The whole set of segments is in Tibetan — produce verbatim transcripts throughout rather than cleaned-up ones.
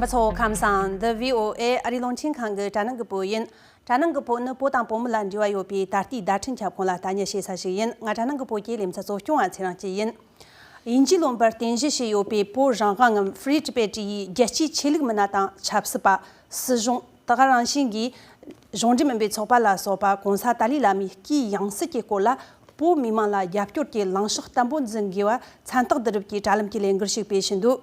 ཚོ་ཁམས་བཟང་། འདི་བྷི་ཨོ་ཨེ་ཨ་རིའི་རླུང་འཕྲིན་ཁང་གི་དྲ་ནང་གི་བོད་ཡིན། དྲ་ནང་གི་བོད་ནི་བོད་དང་བོད་མི་ལ་འབྲེལ་བ་ཡོད་པའི་ད་ལྟའི་བརྡ་འཕྲིན་ཁྱབ་ཁོངས་ལ་ལྟ་ཉན་བྱེད་ས་ཞིག་ཡིན། ང་དྲ་ནང་གི་བོད་ཀྱི་ལེ་ཚན་གཙོ་སྐྱོང་བ་ཚེ་རིང་སྐྱིད་ཡིན། དབྱིན་ཇིའི་ལུང་པར་རྟེན་གཞི་བྱས་ཡོད་པའི་བོད་རང་དབང་ངམ་Free Tibet ཡི་རྒྱལ་སྤྱིའི་ཆོས་ལུགས་མི་སྣ་དང་ཆབ་སྲིད་པ། སྲིད་གཞུང་། ད་ག་རང་བཞིན་གྱི་གཞུང་འབྲེལ་མིན་པའི་ཚོགས་པ་ལ་སོགས་པ་གོང་ས་ཏཱ་ལའི་བླ་མའི་སྐུའི་ཡང་སྲིད་ཀྱི་སྐོར་ལ་བོད་མི་མང་ལ་རྒྱབ་སྐྱོར་གྱི་ལངས་ཕྱོགས་བརྟན་པོ་འཛིན་དགོས་པ་མཚན་རྟགས་བསྡུ་རུབ་ཀྱི་དྲ་ལམ་གྱི་ལས་འགུལ་ཞིག་སྤེལ་བཞིན་འདུག་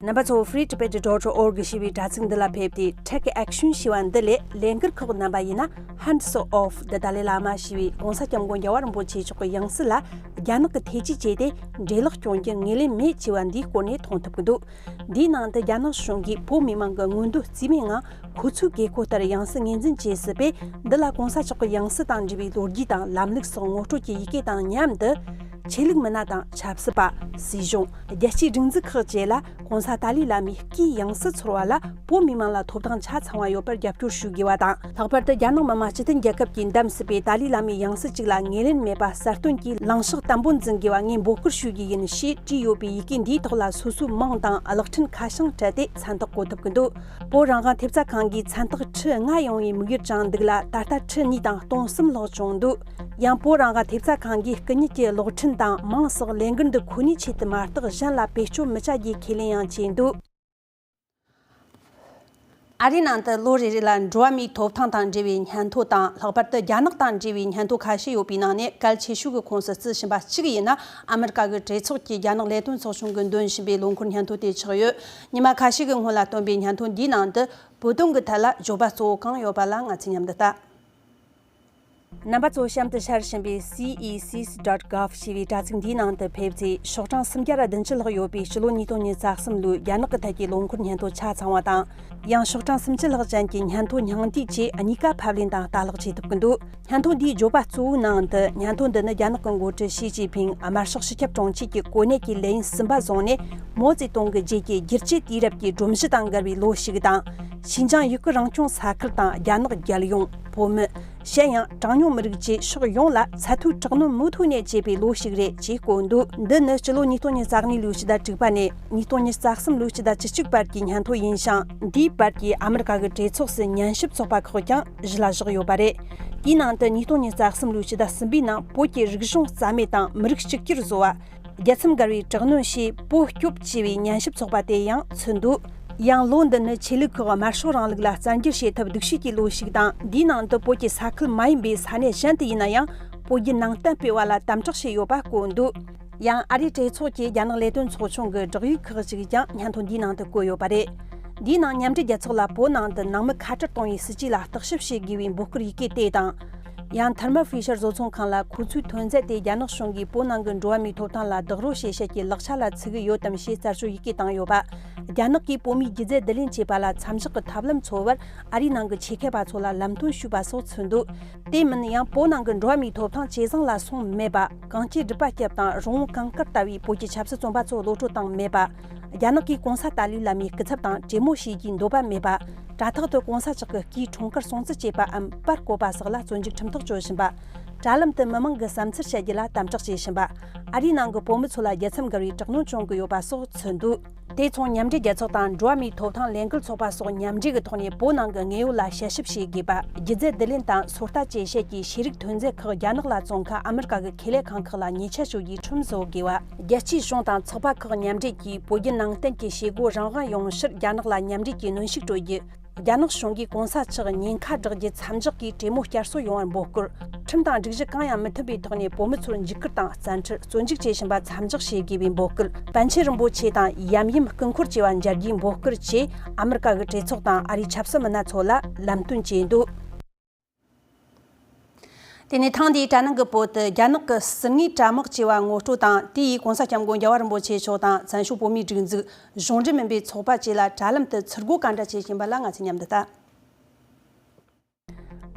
རྣམ་པ་ཚོ་Free Tibet dot org ཞེས་པའི་དྲ་ཚིགས་འདི་ལ་ཕེབས་ཏེ། Take Action ཞེས་པ་འདི་ལས་ལས་འགུལ་ཁག་རྣམ་པ་ཡིན་ན། Hands Off the Dalai Lama ཞེས་པའི་གོང་ས་སྐྱབས་མགོན་རྒྱལ་བ་རིན་པོ་ཆེ་མཆོག་གི་ཡང་སྲིད་ལ་རྒྱ་ནག་གིས་ཐེ་ཇུས་བྱས་ཏེ་འབྲས་ལོག་སྐྱོན་རྒྱུ་ངོས་ལེན་མེད་ཅེས་པ་འདིའི་སྐོར་ནས་མཐོང་ཐུབ་ཀྱི་འདུག་འདིའི་ནང་དུ་རྒྱ་ནག་གཞུང་གིས་བོད་མི་མང་གི་མངོན་འདོད་རྩིས་མེད་ངང་ཁོ་ཚོའི་དགོས་མཁོ་ལྟར་ཡང་སྲིད་ངོས་འཛིན་བྱེད་སྲིད་པས། འདི་ལ་གོང་ས་མཆོག་གི་ཡང་སྲིད་དང་འབྲེལ་བའི་ལོ་རྒྱུས་དང་ལམ་ལུགས་སོགས་ངོ་སྤྲོད་ཀྱི་ཡི་གེ་དང་མཉམ་དུ། ཆོས་ལུགས་མི་སྣ་དང་ཆབ་སྲིད་པ། སྲིད་གཞུང་། རྒྱལ་སྤྱིའི་སྒྲིག་འཛུགས་ཁག་བཅས་ལ་གོང་ས་ཏཱ་ལའི་བླ་མའི་སྐུའི་ཡང་སྲིད་ཚོར་བ་ལ་བོད་མི་མང་ལ་ཐོབ་ཐང་ཆ་ཚང་བ་ཡོད་པར་རྒྱབ་སྐྱོར་ཞུ་དགོས་པ་དང་། ལྷག་པར་དུ་རྒྱ་ནག་མི་དམངས་སྤྱི་མཐུན་རྒྱལ་ཁབ་ཀྱིས་འདེམས་སྲིད་པའི་ཏཱ་ལའི་བླ་མའི་ཡང་སྲིད་ཅིག་ལ་ངོས་ལེན་མེད་པ་གསལ་སྟོན་གྱི་ལངས་ཕྱོགས་བརྟན་པོ་འཛིན་དགོས་པ་ངས་འབོད་སྐུལ་ཞུ་རྒྱུ་ཡིན་ཞེས་བྲིས་ཡོད་པའི་ཡི་གེ་འདིའི་ཐོག་ལ་སོ་སོའི་མིང་དང་གློག་འཕྲིན་ཁ་བྱང་སྤྲད་དེ་མཚན་རྟགས་བཀོད་ཐུབ་ཀྱི་འདུག་བོད་རང་དབང་ཐེབས་རྩ་ཁང་གིས་མཚན་རྟགས་ཁྲི་ལྔ་ཡོང་བའི་དམིགས་ཡུལ་དྲངས་འདུག་ལ། ད་ལྟ་ཁྲི་གཉིས་དང་སྟོང་གསུམ་ལྷག་བྱུང་འདུག་ཡང་བོད་རང་དབང་ཐེབས་རྩ་ཁང་གིས་སྐུ་ཉིད་ཀྱི་གློག་འཕྲིན་དང་མིང་སོགས་ལས་འགུལ་འདི་ཁོ་ནའི་ཆེད་དུ་མ་གཏོགས་གཞན་ལ་བེད་སྤྱོད་མི་བྱ་རྒྱུའི་ཁས་ལེན་ཡང་བྱས་འདུག་ཨ་རིའི་ནང་དུ་ལོ་རེ་རེ་ལ་འགྲོ་བ་མིའི་ཐོབ་ཐང་དང་འབྲེལ་བའི་སྙན་ཐོ་དང་། ལྷག་པར་དུ་རྒྱ་ནག་དང་འབྲེལ་བའི་སྙན་ཐོ་ཁ་ཤས་ཡོད་པའི་ནང་ནས་གལ་ཆེ་ཤོས་ཀྱི་ཁོངས་སུ་བརྩི་བཞིན་པ་གཅིག་ཡིན་ན། ཨ་མི་རི་ཀ་གི་གྲོས་ཚོགས་ཀྱི་རྒྱ་ནག་ལས་དོན་ཚོགས་ཆུང་གིས་འདོན་བཞིན་པའི་ལོ་འཁོར་སྙན་ཐོ་དེ་ཆགས་ཡོད། ཉི་མ་ཁ་ཤས་ཀྱི་སྔོན་ལ་བཏོན་པའི་སྙན་ཐོ་འདིའི་ནང་དུ། བོད་དོན་གྱི་ཐད་ལ་བརྗོད་པ་གཙོ་བོ་གང་ཡོད་པ་ལ་ང་ཚོས་མཉམ་དུ་ལྟ། རྣམ་པ་ཚོ་གཤམ་དུ་ཤར་བཞིན་པའི་C E C S dot gov ཞེས་པའི་དྲ་ཚིགས་འདིའི་ནང་དུ་ཕེབས་ཚེ། ཤོག་གྲངས་སུམ་བརྒྱ་ར་བདུན་ཅུ་ལྷག་ཡོད་པའི་ཕྱི་ལོ་ཉིས་སྟོང་ཉི་ཤུ་རྩ་གསུམ་ལོའི་རྒྱ་ནག་གི་ཐད་ཀྱི་ལོ་འཁོར་སྙན་ཐོ་ཆ་ཚང་བ་དང་། ཡང་ཤོག་གྲངས་སུམ་ཅུ་ལྷག་ཅན་གྱི་སྙན་ཐོ་སྙིང་བསྡུས་བཅས་གཉིས་ཀ་ཕབ་ལེན་དང་ལྟ་ཀློག་བྱེད་ཐུབ་ཀྱི་འདུག་སྙན་ཐོ་འདིའི་བརྗོད་པ་གཙོ་བོའི་ནང་དུ། སྙན་ཐོ་འདི་ནི་རྒྱ་ནག་གི་འགོ་ཁྲིད་ཞི་ཅིན་ཕིང་དམར་ཤོག་སྤྱི་ཁྱབ་དྲུང་ཆེ་གི་གོ་གནས་ཀྱི་ལས་ཡུན་གསུམ་པ་བཟུང་ནས། མའོ་ཙེ་ཏུང་གི་རྗེས་ཀྱི་བསྒྱུར་བཅོས་དུས་རབས་ཀྱི་སྒྲོམ་གཞི་དང་འགལ་བའི་ལོ་ཞིག་དང་། ཤིན་ཅང་ཡུ་གུར་རང་སྐྱོང་ས་ཁུལ་དང་རྒྱ་ནག་རྒྱལ་ཡོངས། བོད་མི། གཞན་ཡང་གྲངས་ཉུང་མི་རིགས་བཅས་ཕྱོགས་ཡོངས་ལ་ཚད་མཐོའི་དྲག་གནོན་མུ་མཐུད་ནས་བྱས་པའི་ལོ་ཞིག་རེད་ཅེས་བཀོད་འདུག་འདི་ནི་སྤྱི་ལོ་ཉིས་སྟོང་ཉི་ཤུ་རྩ་གཉིས་ལོའི་ཕྱི་ཟླ་དྲུག་པ་ནས་ཉིས་སྟོང་ཉི་ཤུ་རྩ་གསུམ་ལོའི་ཕྱི་ཟླ་བཅུ་གཅིག་བར་གྱི་སྙན་ཐོ་ཡིན་ཞིང་། འདིའི་བར་གྱི་ཨ་མི་རི་ཀ་གི་གྲོས་ཚོགས་སུ་ཉན་ཞིབ་ཚོགས་པ་ཁག་ཀྱང་གཞི་ལ་བཞག་ཡོད་པ་རེད། དེའི་ནང་དུ་ཉིས་སྟོང་ཉི་ཤུ་རྩ་གསུམ་ལོའི་ཕྱི་ཟླ་གསུམ་པའི་ནང་བོད་ཀྱི་རིག་གཞུང་རྩ་མེད་དང་མི་རིགས་གཅིག་གྱུར་བཟོ་བ། རྒྱལ་མཚམས་བརྒལ་བའི་དྲག་གནོན་ཞེས་བོད་སྐྱོབ་ཅེས་པའི་ཉན་ཞིབ་ཚོགས་པ་དེ་ཡང་ཚུད་འདུག་ཡང་ལོ་འདི་ནི་ཆོས་ལུགས་ཁག་དམར་ཤོག་རིང་ལུགས་ལ་བཙན་འགྱུར་བྱེད་ཐབས་སྡུག་ཤོས་ཀྱི་ལོ་ཞིག་དང་། འདིའི་ནང་དུ་བོད་ཀྱི་ས་ཁུལ་མ་ཡིན་པའི་ས་གནས་གཞན་དུ་ཡིན་ན་ཡང་བོད་བརྒྱུད་ནང་བསྟན་སྤེལ་བ་ལ་དམ་དྲག་བྱས་ཡོད་པ་བཀོད་འདུག་ཡང་ཨ་རིའི་གྲོས་ཚོགས་ཀྱི་རྒྱ་ནག་ལས་དོན་ཚོགས་ཆུང་གི་བསྒྲགས་ཡིག་ཁག་ཅིག་ཀྱང་སྙན་ཐོ་འདིའི་ནང་དུ་བཀོད་ཡོད་པ་རེད། འདིའི་ནང་མཉམ་འབྲེལ་རྒྱལ་ཚོགས་ལ་བོད་ནང་དུ་ནང་མི་ཁ་བྲལ་གཏོང་བའི་སྲིད་ཇུས་ལ་བརྟག་ཞིབ་བྱེད་དགོས་པའི་འབོད་སྐུལ་ཡི་གེ་དེ་དང་། ཡང་Thermo Fisher བཟོ་ཚོང་ཁང་ལ་ཁོ་ཚོའི་ཐོན་རྫས་དེ་རྒྱ་ནག་གཞུང་གིས་བོད་ནང་གི་འགྲོ་བ་མིའི་ཐོབ་ཐང་ལ་རྡོག་རོལ་བྱེད་བྱེད་ཀྱི་ལག་ཆ་ལ་ཚུད་ཀྱི་ཡོད་དམ་ཞེས་རྩད་གཅོད་ཡི་གེ་བཏང་ཡོད་པ། རྒྱ་ནག་གིས་བོད་མིའི་སྒྱུ་རྩལ་བསྡུ་ལེན་བྱེད་པ་ལ་མཚམས་འཇོག་གི་ཐབས་ལམ་འཚོལ་བར་ཨ་རིའི་ནང་གི་ཆེད་མཁས་པ་ཚོ་ལ་ལམ་སྟོན་ཞུས་པ་སོགས་ཚུད་འདུག་དེ་མིན་ཡང་བོད་ནང་གི་འགྲོ་བ་མིའི་ཐོབ་ཐང་ཇེ་བཟང་ལ་སོང་མེད་པ། གངས་སྐྱིད་སྒྲུབ་པ་སྐྱབས་དང་རོང་བོ་གངས་དཀར་ལྟ་བུའི་བོད་ཀྱི་ཆབ་སྲིད་བཙོན་པ་ཚོ་གློད་བཀྲོལ་བཏང་མེད་པ། རྒྱ་ནག་གིས་གོང་ས་ཏཱ་ལའི་བླ་མའི་སྐུ་ཚབ་དང་གྲོས་མོལ་བྱེད་རྒྱུའི་འདོད་པ་མེད་པ། དྲ་ཐོག་ཏུ་གོང་ས་མཆོག་གི་སྐུའི་འཁྲུངས་སྐར་སྲུང་བརྩི་བྱེད་པའམ་པར་བཀོད་པ་སོགས་ལ་བཙོན་འཇུག་ཁྲིམས་ཐག་གཅོད་བཞིན་པ། དྲ་ལམ་དུ་མི་མང་གི་བསམ་ཚུལ་བཤད་རྒྱུ་ལ་དམ་དྲག་བྱེད་བཞིན་པ། ཨ་རིའི་ནང་གི་བོད་མི་ཚོ་ལ་རྒྱལ་མཚམས་བརྒལ་བའི་དྲག་གནོན་བྱུང་གི་ཡོད་པ་སོགས་ཚུད་འདུག་དེ་མཚུངས་མཉམ་འབྲེལ་རྒྱལ་ཚོགས་དང་འགྲོ་བ་མིའི་ཐོབ་ཐང་ལས་འགུལ་ཚོགས་པ་སོགས་མཉམ་འབྲེལ་གྱི་ཐོག་ནས་བོད་ནང་གི་དངོས་ཡོད་ལ་དཔྱད་ཞིབ་བྱེད་དགོས་པ། སྒྱུ་རྩལ་བསྡུ་ལེན་དང་སོ་ལྟ་བཅས་བྱེད་ཀྱི་ཤེས་རིག་ཐོན་རྫས་ཁག་རྒྱ་ནག་ལ་བཙོང་མཁན་ཨ་མི་རི་ཀ་གི་ཁེ་ལས་ཁང་ཁག་ལ་ཉེས་ཆད་གཅོད་རྒྱུའི་ཁྲིམས་བཟོ་དགོས་པ། རྒྱལ་སྤྱིའི་གཞུང་དང་ཚོགས་པ་ཁག་མཉམ་འབྲེལ་གྱིས་བོད་བརྒྱུད་ནང་བསྟན་གྱི་བྱེད་སྒོ་རང་དབང་ཡོང་ཕྱིར་རྒྱ་ནག་ལ་མཉམ་འབྲེལ་གྱིས་གནོན་ཤུགས་སྤྲོད་རྒྱུ། རྒྱ་ནག་གཞུང་གིས་གོང་ས་མཆོག་ཉེན་ཁ་བསྒྲགས་རྒྱུ་མཚམས་འཇོག་གིས་གྲོས་མོལ་བསྐྱར་གསོ་ཡོང་བར་འབོད་སྐུལ། ཁྲིམས་དང་སྒྲིག་གཞི་གང་ཡང་མི་མཐུན་པའི་ཐོག་ནས་བོད་མི་ཚོར་འཇིགས་སྐུལ་དང་བཙན་ཁྲིད། བཙོན་འཇུག་བྱེད་བཞིན་པ་མཚམས་འཇོག་བྱེད་དགོས་པའི་འབོད་སྐུལ། པཎ་ཆེན་རིན་པོ་ཆེ་དང་ཡབ་ཡུམ་སྐུ་འཁོར་བཅས་པ་མཇལ་རྒྱུའི་འབོད་སྐུལ་བཅས་ཨ་མི་རི་ཀ་གི་གྲོས་ཚོགས་དང་ཨ་རིའི་ཆབ་སྲིད་མི་སྣ་ཚོ་ལ་ལམ་སྟོན་བྱས་འདུག་དེ་ནས་ཐེངས་འདིའི་དྲ་ནང་གི་བོད་དུ་རྒྱ་ནག་གི་ཟུར་ངོས་དྲ་དམག་ཅེས་པ་ངོ་སྤྲོད་དང་། དེ་ཡིས་གོང་ས་སྐྱབས་མགོན་རྒྱལ་བ་རིན་པོ་ཆེ་མཆོག་དང་བཙན་བྱོལ་བོད་མིའི་སྒྲིག་འཛུགས། གཞུང་འབྲེལ་མིན་པའི་ཚོགས་པ་བཅས་ལ་དྲ་ལམ་དུ་ཚུར་རྒོལ་ག་འདྲ་བྱེད་བཞིན་པ་ལ་ང་ཚོས་མཉམ་དུ་ལྟ།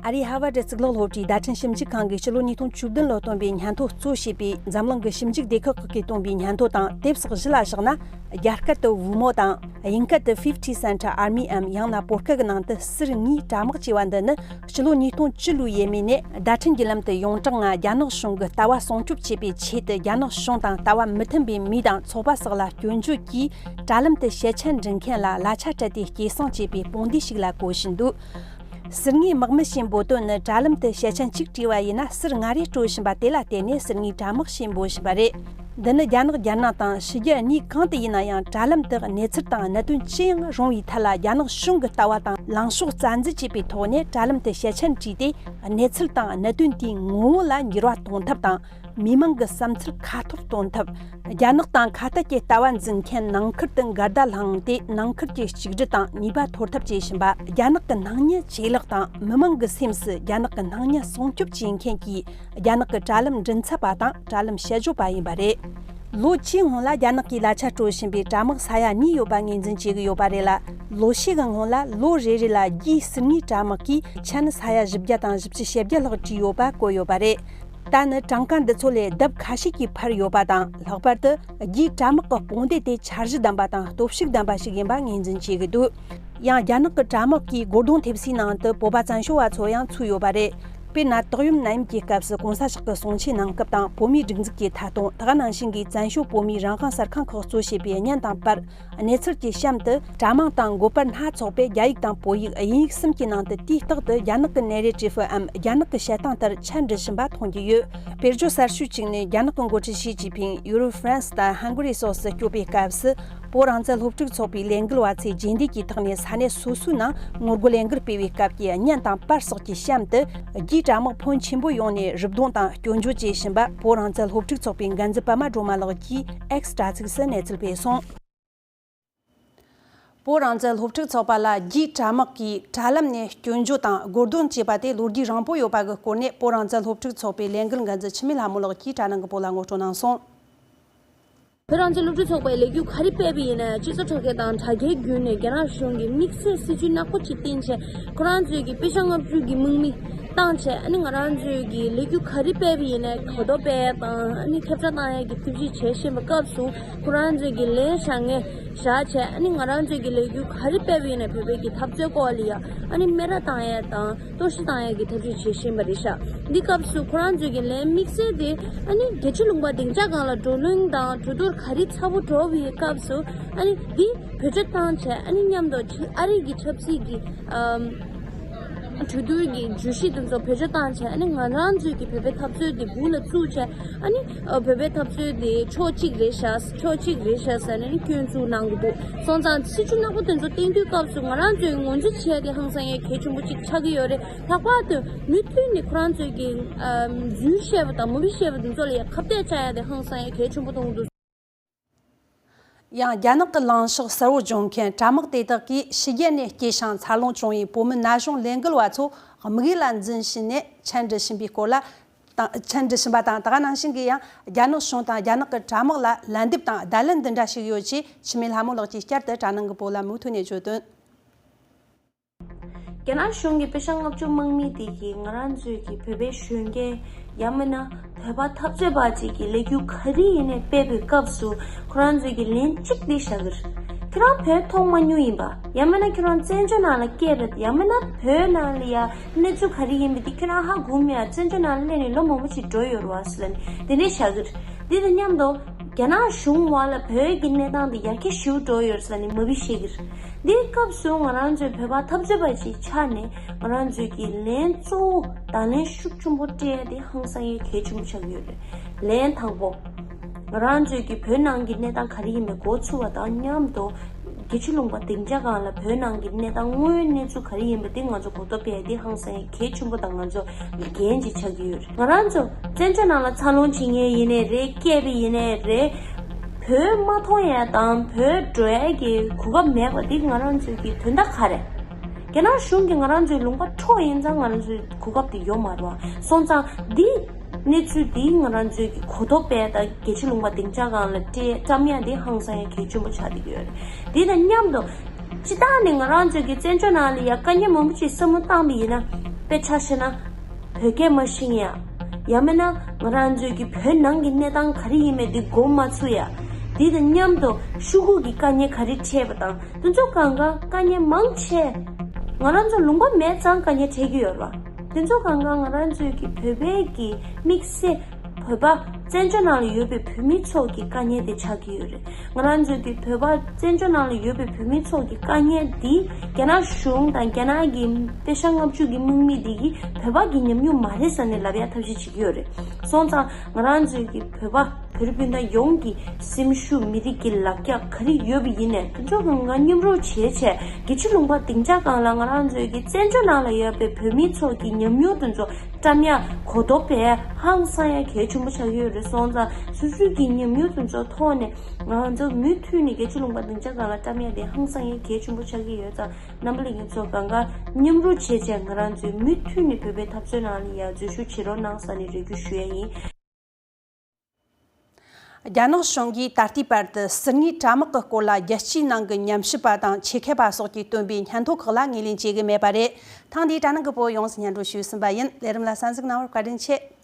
ཨ་རིའི་ཧ་ཝར་ཌི་གཙུག་ལག་སློབ་གྲྭའི་བརྡ་འཕྲིན་ཞིབ་འཇུག་ཁང་གིས་ཕྱི་ལོ་ཉིས་སྟོང་བཅུ་བདུན་ལོར་བཏོན་པའི་སྙན་ཐོ་གཙོ་བྱས་པའི་འཛམ་གླིང་གི་ཞིབ་འཇུག་སྡེ་ཁག་ཁག་གིས་བཏོན་པའི་སྙན་ཐོ་དང་དེབ་སོགས་བཞི་ལ་བཞག་ན། རྒྱ་སྐད་དུ་ཝུ་མོ་དང་དབྱིན་སྐད་དུ་fifty Cent Army འམ་ཡང་ན་བོད་སྐད་ཀྱི་ནང་དུ་ཟུར་ངོས་དྲ་དམག་ཅེས་པ་འདི་ནི་ཕྱི་ལོ་ཉིས་སྟོང་བཅུ་ལོའི་ཡས་མས་ནས་བརྡ་འཕྲིན་བརྒྱུད་ལམ་དུ་ཡོངས་གྲགས་ངང་རྒྱ་ནག་གཞུང་གི་ལྟ་བ་སྲུང་སྐྱོབ་བྱེད་པའི་ཆེད་དུ། རྒྱ་ནག་གཞུང་དང་ལྟ་བ་མི་མཐུན་པའི་མི་དང་ཚོགས་པ་སོགས་ལ་སྐྱོན་བརྗོད་ཀྱིས་དྲ་ལམ་དུ་ཞལ་ཆད་འབྲི་མཁན་ལ་གླ་ཆ་སྤྲད་དེ་སྐྱེད་སྲིང་བྱས་པའི་དཔུང་སྡེ་ཞིག་ལ་གོ་བཞིན་འདུག་ཟུར་ངོས་དམག་མི་ཞེས་འབོད་དོན་ནི་དྲ་ལམ་དུ་ཞལ་ཆད་གཅིག་བྲིས་པ་ཡིན་ན་ཟུར་ལྔ་རེ་སྤྲོད་བཞིན་པ་དེ་ལ་བརྟེན་ནས་ཟུར་ངོས་དྲ་དམག་ཞེས་འབོད་བཞིན་པ་རེད། འདི་ནི་རྒྱ་ནག་རྒྱལ་ནང་དང་ཕྱི་རྒྱལ་གཉིས་གང་དུ་ཡིན་ན་ཡང་དྲ་ལམ་དུ་གནས་ཚུལ་དང་གནད་དོན་ཅི་ཡང་རུང་བའི་ཐད་ལ་རྒྱ་ནག་གཞུང་གི་ལྟ་བ་དང་ལངས་ཕྱོགས་རྩ་འཛིན་བྱེད་པའི་ཐོག་ནས་དྲ་ལམ་དུ་ཞལ་ཆད་བྲིས་ཏེ། གནས་ཚུལ་དང་གནད་དོན་དེའི་ངོ་བོ་ལ་འགྱུར་བ་གཏོང་ཐབས་དང་། མི་མང་གི་བསམ་ཚུལ་ཁ་འཐོར་གཏོང་ཐབས། རྒྱ་ནག་དང་ཁ་གཏད་ཀྱི་ལྟ་བ་འཛིན་མཁན་ནང་ཁུལ་དུ་འགལ་ཟླ་བསླངས་ཏེ་ནང་ཁུལ་གྱི་གཅིག་སྒྲིལ་དང་ནུས་པ་འཐོར་ཐབས་བྱེད་བཞིན་པ། རྒྱ་ནག་གི་སྣང་བརྙན་ཇེ་ལེགས་དང་མི་མང་གི་སེམས་སུ་རྒྱ་ནག་གི་སྣང་བརྙན་སྲུང་སྐྱོབ་བྱེད་མཁན་གྱི་རྒྱ་ནག་གི་དྲ་ལམ་མགྲིན་ཚབ་པ་དང་དྲ་ལམ་དཔྱད་བརྗོད་པ་ཡིན་པ་རེད། ལོ་བཅུའི་སྔོན་ལ་རྒྱ་ནག་གིས་གླ་ཆ་སྤྲོད་བཞིན་པའི་དྲ་དམག་ས་ཡ་གཉིས་ཡོད་པ་ངོས་འཛིན་བྱེད་ཀྱི་ཡོད་པ་རེད་ལ། ལོ་ཤས་ཀྱི་སྔོན་ལ་ལོ་རེ་རེ་ལ་རྒྱའི་ཟུར་ངོས་དྲ་དམག་གིས་ཆན་ས་ཡ་བཞི་བརྒྱ་དང་བཞི་བཅུ་ཞེ་བརྒྱད་ལྷག་བྲིས་ཡོད་པ་བཀོད་ཡོད་པ་རེད། ད་ནི་གྲངས་ཀ་འདི་ཚོ་ལས་ལྡབ་ཁ་ཤས་ཀྱིས་འཕར་ཡོད་པ་དང་། ལྷག་པར་དུ་རྒྱའི་དྲ་དམག་གི་དཔུང་སྡེ་དེ་འཆར་གཞི་ལྡན་པ་དང་སྟོབས་ཤུགས་ལྡན་པ་ཞིག་ཡིན་པ་ངོས་འཛིན་བྱེད་ཀྱི་འདུག་ཡང་རྒྱ་ནག་གི་དྲ་དམག་གིས་སྒོ་རྡུང་ཐེབས་སའི་ནང་དུ་བོད་པ་བཙན་བྱོལ་བ་ཚོ་ཡང་ཚུད་ཡོད་པ་རེད། དཔེར་ན། ཏོག་ཡོམ་ནད་ཡམས་ཀྱི་སྐབས་སུ་གོང་ས་མཆོག་གི་གསུང་ཆོས་གནང་སྐབས་དང་། བོད་མིའི་སྒྲིག་འཛུགས་ཀྱི་ཐད་གཏོང་། དེ་ག་ནང་བཞིན་གྱི་བཙན་བྱོལ་བོད་མིའི་རང་དབང་གསར་ཁང་ཁག་གཙོ་བྱས་པའི་བརྙན་དང་པར། གནས་ཚུལ་གྱི་གཤམ་དུ་དྲ་དམངས་དང་འགོ་དཔོན་སྣ་ཚོགས་པས་རྒྱ་ཡིག་དང་བོད་ཡིག་དབྱིན་ཡིག་གསུམ་གྱི་ནང་དུ་དུས་རྟག་ཏུ་རྒྱ་ནག་གི་ནེ་རེ་ཊིབ་འམ་རྒྱ་ནག་གི་བཤད་སྟངས་ལྟར་ཆ་འབྲི་བཞིན་པ་མཐོང་རྒྱུ་ཡོད། དཔེར་བརྗོད་གསར་ཤོས་གཅིག་ནི། རྒྱ་ནག་གི་འགོ་ཁྲིད་ཞི་ཅིན་ཕིང་ཡུ་རོབ། ཧྥ་རན་སི་དང་ཧང་ག་རི་སོགས་སུ་བསྐྱོད་པའི་སྐབས་སུ། བོད་རང་བཙན་སློབ་ཕྲུག་ཚོགས་པའི་ལས་འགུལ་བ་ཚོས་རྗེས་འདེད་ཀྱི་ཐོག་ནས་ས་གནས་སོ་སོའི་ནང་ངོ་རྒོལ་ལས་འགུལ་སྤེལ་བའི་སྐབས་ཀྱི་བརྙན་དང་པར་སོགས་ཀྱི་གཤམ་དུ། རྒྱའི་དྲ་དམག་ཕོན་ཆེན་པོ་ཡོང་ནས་རུབ་རྡུང་དང་སྐྱོན་བརྗོད་བྱེད་བཞིན་པ། བོད་རང་བཙན་སློབ་ཕྲུག་ཚོགས་པའི་འགན་འཛིན་པད་མ་སྒྲོལ་མ་ལགས་ཀྱིས་ཨེགསི་དྲ་ཚིགས་སུ་གནས་ཚུལ་སྤེལ་སོང་། བོད་རང་བཙན་སློབ་ཕྲུག་ཚོགས་པ་ལ་རྒྱའི་དྲ་དམག་གིས་དྲ་ལམ་ནས་སྐྱོན་བརྗོད་དང་རྒོལ་རྡུང་བྱས་པ་དེ་ལོ་རྒྱུས་རིང་པོ་ཡོད་པ་གི་སྐོར་ནས། བོད་རང་བཙན་སློབ་ཕྲུག་ཚོགས་པའི་ལས་འགུལ་འགན་འཛིན་འཆི་མེད་ལྷ་མོ་ལགས་ཀྱིས་དྲ་ནང་གི་བོད་ལ་ངོ་སྤྲོད་གནང་སོང་། བོད་རང་བཙན་སློབ་ཕྲུག་ཚོགས་པས་ལས་འགུལ་ག་རེ་སྤེལ་བ་ཡིན་ན། སྤྱི་ཚོགས་དྲ་རྒྱ་དང་དྲ་རྒྱའི་བརྒྱུད་ནས་རྒྱ་ནག་གཞུང་གིས་དམིགས་བསལ་སྲིད་ཇུས་ནག་པོ་ཅིག་བཏིང་བྱས། ཁོ་རང་ཚོས་ཀྱི་པེ་ཤ་ལྔ་བཅུ་གི་དམག་མི་བཏང་བྱས། ཨ་ནི་ང་རང་ཚོས་ཀྱི་ལས་འགུལ་ག་རེ་སྤེལ་བ་ཡིན་ན་གོ་རྟོགས་སྤེལ་ཡ་དང་། ཨ་ནི་ཁྱབ་བསྒྲགས་བཏང་ཡ་གི་ཐབས་ཤེས་བྱེད་བཞིན་པའི་སྐབས་སུ། ཁོ་རང་ཚོས་ཀྱི་ལན་བཞག་མཁན་བཞག་བྱས། ཨ་ནི་ང་རང་ཚོས་ཀྱི་ལས་འགུལ་ག་རེ་སྤེལ་བ་ཡིན་ན་བོད་པའི་གི་འཐབ་རྩོད་སྐོར་ལ་ཡ་ཨ་ནི་སྨད་ར་བཏང་ཡ་དང་གཏོར་བཤིག་བཏང་ཡ་གི་ཐབས་ཤེས་བྱེད་བཞིན་པ་རེད་ཤག་འདི་སྐབས་སུ་ཁོ་རང་ཚོས་ཀྱི་ལན་དམིགས་བསལ་དེ། ཨ་ནི་རྒྱལ་སྤྱི་ལུང་པ་སྡིངས་ཆ་སྒང་ལ་བགྲོ་གླེང་དང་གྲོས་བསྡུར་ག་རེ་ཚ་པོ་འགྲོ་བའི་སྐབས་སུ། ཨ་ནི་འདི་བེད་སྤྱོད་བཏང་བྱས། ཨ་ནི་མཉམ་དུ་ཕྱི་ཨ་རི་གི་ཆབ་སྲིད་ཀྱི་ཨམ་གྲོས་བསྡུར་གྱི་བརྗོད་གཞི་དེ་ཚོ་བེད་སྤྱོད་བཏང་བྱས། ཨ་ནི་ང་རང་ཚོའི་གི་བོད་པའི་འཐབ་རྩོད་དེ་སྦུག་ལ་བཙུགས་བྱས། ཨ་ནི་ཨ་བོད་པའི་འཐབ་རྩོད་དེ་ཕྱོགས་གཅིག་རེད་ཤག་ཕྱོགས་གཅིག་རེད་ཤག་ཟེར་ནས་ནི་སྐྱོན་བཙུགས་གནང་གི་འདུག་སོང་ཙང་སྲིད་ཇུས་ནག་པོ་དེ་ཚོ་བཏིང་དུས་སྐབས་སུ་ང་རང་ཚོས་ངོས་འཛིན་བྱས་ཏེ་ཧང་སང་ཡ་གལ་ཆེན་པོ་གཅིག་ཆགས་ཀྱི་ཡོད་རེད། ལྷག་པར་དུ་མུ་མཐུད་ནས་ཁོ་རང་ཚོས་ཀྱི་ཨམ་རྫུན་བཤད་པ་དང་མ་འོས་བཤད་པ་དེ་ཚོ་ལ་ཡང་ཁ་གཏད་བཅག་ཡ་དེ་ཧང་སང་ཡ་གལ་ཆེན་པོ་མཐོང་གི་འདུག་ཡང་རྒྱ་ནག་གི་ལངས་ཕྱོགས་གསལ་བོ་སྦྱོང་མཁན་དྲ་དམག་དེ་དག་གིས་ཕྱི་རྒྱལ་ནས་སྐྱེས་ཤིང་འཚར་ལོངས་བྱུང་བའི་བོད་མི་ན་གཞོན་ལས་འགུལ་བ་ཚོ་དམིགས་ཡུལ་ལ་འཛིན་བཞིན་ནས་འཆན་འབྲི་བཞིན་པའི་སྐོར་ལ་དང་འཆན་འབྲི་བཞིན་པ་དང་། དེ་ག་ནང་བཞིན་གྱི་ཡང་རྒྱ་ནག་གཞུང་དང་རྒྱ་ནག་གི་དྲ་དམག་ལ་ལན་འདེབས་དང་བརྡ་ལན་འདི་འདྲ་ཞིག་ཡོད་ཅེས་འཆི་མེད་ལྷ་མོ་ལགས་ཀྱིས་བསྐྱར་དུ་དྲ་ནང་གི་བོད་ལ་མུ་མཐུད་ནས་བརྗོད་དོན། རྒྱ་ནག་གཞུང་གི་པེ་ཤ་ལྔ་བཅུ་དམག་མི་དེ་གིས་ང་རང་ཚོའི་གི་བོད་པའི་གཞོན་སྐྱེས་ཡང་མིན་ན་བོད་པ་འཐབ་རྩོད་པ་ཅིག་གི་ལས་འགུལ་ག་རེ་ཡིན་ནའི་སྤེལ་བའི་སྐབས་སུ་ཁོ་རང་ཚོའི་གི་ལན་གཅིག་འདི་བཞག་གི་རེད། ཁྱོད་རང་བོད་མཐོང་མ་མྱོང་ཡིན་པ། ཡང་མིན་ན་ཁྱོད་རང་བཙན་བྱོལ་ནང་ལ་སྐྱེས་པ། ཡང་མིན་ན་བོད་ནང་ལ་ཡ་གནས་ཚུལ་ག་རེ་ཡིན་པ་འདི་ཁྱོད་རང་ཧ་གོ་མེད་ཡ། བཙན་བྱོལ་ནང་ལ་སླེབས་ནས་ལོ་མང་པོ་ཅིག་འགྲོ་ཡོད་རེད་བ་ཟེར་ལབ་ནས་དེ་འདྲས་བཞག་གི་རེད། འདི་དང་མཉམ་དུ་རྒྱ་ནག་གཞུང་བར་ལ་བོད་ཀྱི་གནས་སྟངས་འདི་ཡར་རྒྱས་ཞེ་པོ་འགྲོ་ཡོད་རེད་ཟེར་ནས་མ་བི་ཤེས་ཀྱི་རེད། འདིའི་སྐབས་སུ་ང་རང་ཚོའི་བོད་པ་འཐབ་རྩོད་པ་ཞིག་ཆགས་ནས་ང་རང་ཚོའི་གི་ལན་གཙོ་བོ་དང་ལན་ཤུགས་ཆེན་པོ་སྤྲད་ཡ་དེ་ཧང་སང་ཡ་གལ་ཆེན་པོ་ཆགས་ཡོད་རེད། ལན་དང་པོ། ང་རང་ཚོའི་གི་བོད་ནང་གི་གནས་སྟངས་ག་རེ་ཡིན་པའི་མགོ་ཚུགས་པ་དང་མཉམ་དུ་རྒྱལ་སྤྱི་ལུང་པ་སྡིངས་ཆ་སྒང་ལ་བོད་ནང་གི་གནས་སྟངས་དངོས་ཡོད་གནས་ཚུལ་ག་རེ་ཡིན་པ་དེ་ང་ཚོ་གོ་རྟོགས་སྤེལ་ཡ་དེ་ཧང་སང་ཡ་གལ་ཆེན་པོ་དང་ང་ཚོ་འགན་ཅིག་ཆགས་ཀྱི་ཡོད་རེད། ང་རང་ཚོ་བཙན་བྱོལ་ནང་ལ་འཚར་ལོངས་བྱེད་མཁན་ཡིན་ནའི་རེད། སྐྱེས་པ་ཡིན་ནའི་རེད། བོད་མ་མཐོང་ཡ་དང་བོད་འགྲོ་ཡ་གི་གོ་སྐབས་མེད་པ་འདི་ང་རང་ཚོའི་གི་དོན་དག་ག་རེད། རྒྱ་ནག་གཞུང་གིས་ང་རང་ཚོའི་ལུང་པ་འཕྲོག་ཡིན་ཙང་ང་རང་ཚོའི་གོ་སྐབས་དེ་ཡོད་མ་རེད་བ། སོང་ཙང་འདི་གནས་ཚུལ་འདི་ང་རང་ཚོའི་གི་གོ་རྟོགས་སྤེལ་དང་རྒྱལ་སྤྱི་ལུང་པ་སྡིངས་ཆ་སྒང་ལ་སྤྲད་བཀྲམ་ཡ་འདི་ཧང་སང་ཡ་གལ་ཆེན་པོ་ཆགས་བསྡད་ཀྱི་ཡོད་རེད། འདི་དང་མཉམ་དུ་སྤྱིར་བཏང་ནས་ང་རང་ཚོའི་གི་བཙན་བྱོལ་ནང་ལ་ཡ་དཀའ་ངལ་མང་པོ་ཅིག་བསམ་བློ་བཏང་བ་ཡིན་ན། དཔེ་ཆ་བཤད་ན་བོད་སྐད་མ་ཤེས་ཡ། ཡང་མིན་ན་ང་རང་ཚོའི་གི་བོད་ནང་གི་གནས་སྟངས་ག་རེ་ཡིན་མིན་དེ་མགོ་མ་ཚོས་ཡ། དེ་དང་མཉམ་དུ་ཤོག་གུ་གི་དཀའ་ངལ་ག་རེ་འཕྲད་པ་དང་དེ་ཚོ་གང་ག་དཀའ་ངལ་མང་ཆེ། ང་རང་ཚོ་ལུང་པ་མེད་ཙང་དཀའ་ངལ་འཕྲད་ཀྱི་ཡོད་རེད་བ། དེ་ཚོ་གང་ག་ང་རང་ཚོའི་གི་བོད་པའི་གི་དམིགས་བསལ་བོད་པ་བཙན་བྱོལ་ནང་ལ་ཡོད་པའི་བོད་མི་ཚོ་གི་དཀའ་ངལ་དེ་ཆགས་ཀྱི་ཡོད་རེད། ང་རང་ཚོའི་གི་བོད་པ་བཙན་བྱོལ་ནང་ལ་ཡོད་པའི་བོད་མི་ཚོ་གི་དཀའ་ངལ་འདི་རྒྱ་ནག་གཞུང་དང་རྒྱ་ནག་གི་པེ་ཤ་ལྔ་བཅུ་གི་དམག་མི་འདི་གི་བོད་པ་གི་ཉམས་མྱོང་མ་རེད་ཟེར་ནས་ལབ་ཡ་ཐབས་ཤེས་བྱེད་ཀྱི་ཡོད་རེད། སོང་ཙང་ང་རང་ཚོའི་གི་བོད་པ་བོད་རིགས་སྤུན་ཟླ་ཡོངས་ཀྱི་སེམས་ཤུགས་མི་རིགས་ཀྱི་ལག་རྒྱག་ག་རེ་ཡོད་པ་ཡིན་ནས་དེ་ཚོ་གི་ང་མཉམ་རུབ་བྱས་བྱས་རྒྱལ་སྤྱི་ལུང་པ་སྡིངས་ཆ་སྒང་ལ་ང་རང་ཚོའི་གི་བཙན་བྱོལ་ནང་ལ་ཡོད་པའི་བོད་མི་ཚོ་གི་ཉམས་མྱོང་དེ་ཚོ་བཀྲམ་ཡ་གོ་རྟོགས་སྤེལ་ཧང་སང་ཡ་གལ་ཆེན་པོ་ཆགས་ཀྱི་ཡོད་རེད། སོང་ཙང་སོ་སོའི་གི་ཉམས་མྱོང་དེ་ཚོ་ཐོག་ནས་ང་ཚོ་མུ་མཐུད་ནས་རྒྱལ་སྤྱི་ལུང་པ་སྡིངས་ཆ་སྒང་ལ་བཀྲམ་ཡ་དེ་ཧང་སང་ཡ་གལ་ཆེན་པོ་ཆགས་ཀྱི་ཡོད་ཙང་རྣམ་པ་ལྷན་རྒྱས་ཚོ་གང་ག་མཉམ་རུབ་བྱས་བྱས་ང་རང་ཚོའི་མུ་མཐུད་ནས་བོད་པའི་འཐབ་རྩོད་ནང་ལ་ཡ་འཛུལ་ཞུགས་བྱེད་རོགས་གནང་ཟེར་ནས་རེ་སྐུལ་ཞུ་ཡ་ཡིན། རྒྱ་ནག་གཞུང་གིས་ད་ལྟའི་བར་དུ་ཟུར་ཉའི་དྲ་དམག་གི་སྐོར་ལ་རྒྱལ་སྤྱིའི་ནང་གི་ཉམས་ཞིབ་པ་དང་ཆེད་མཁས་པ་སོགས་ཀྱིས་བཏོན་པའི་སྙན་ཐོ་ཁག་ལ་ངོས་ལེན་བྱེད་ཀྱི་མེད་པ་རེད། ཐེངས་འདིའི་དྲ་ནང་གི་བོད་ཡོངས་སུ་སྙན་སྒྲོན་ཞུས་ཟིན་པ་ཡིན། ལས་རིམ་ལ་གསན་གཟིགས་གནང་བར་བཀའ་དྲིན་ཆེ།